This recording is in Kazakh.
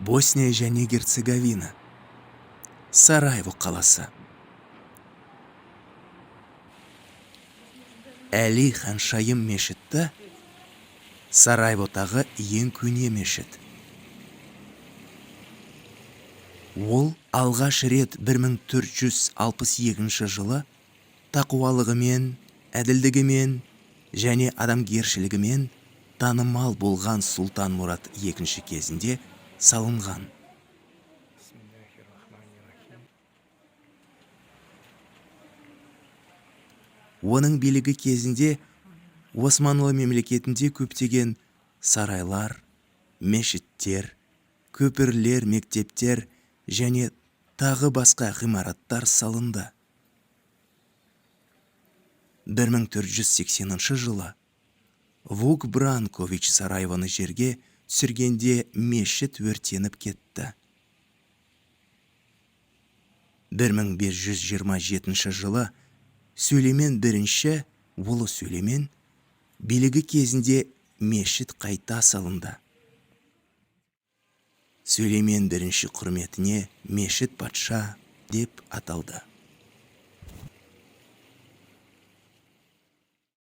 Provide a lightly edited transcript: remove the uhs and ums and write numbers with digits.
Босния және Герцеговина, Сараево қаласы. Әли ханшайым мешіті Сараеводағы ең көне мешіт. Ол алғаш рет 1462 жылы тақуалығымен, әділдігімен және адамгершілігімен танымал болған сұлтан Мұрат II кезінде салынған. Оның билігі кезінде Османлы мемлекетінде көптеген сарайлар, мешіттер, көпірлер, мектептер және тағы басқа ғимараттар салынды. 1480 жылы Вук Бранкович Сараевоны жерге түсіргенде мешіт өртеніп кетті. 1527 жылы Сүлеймен бірінші ұлы Сүлеймен билігі кезінде мешіт қайта салынды. Сүлеймен бірінші құрметіне мешіт патша деп аталды.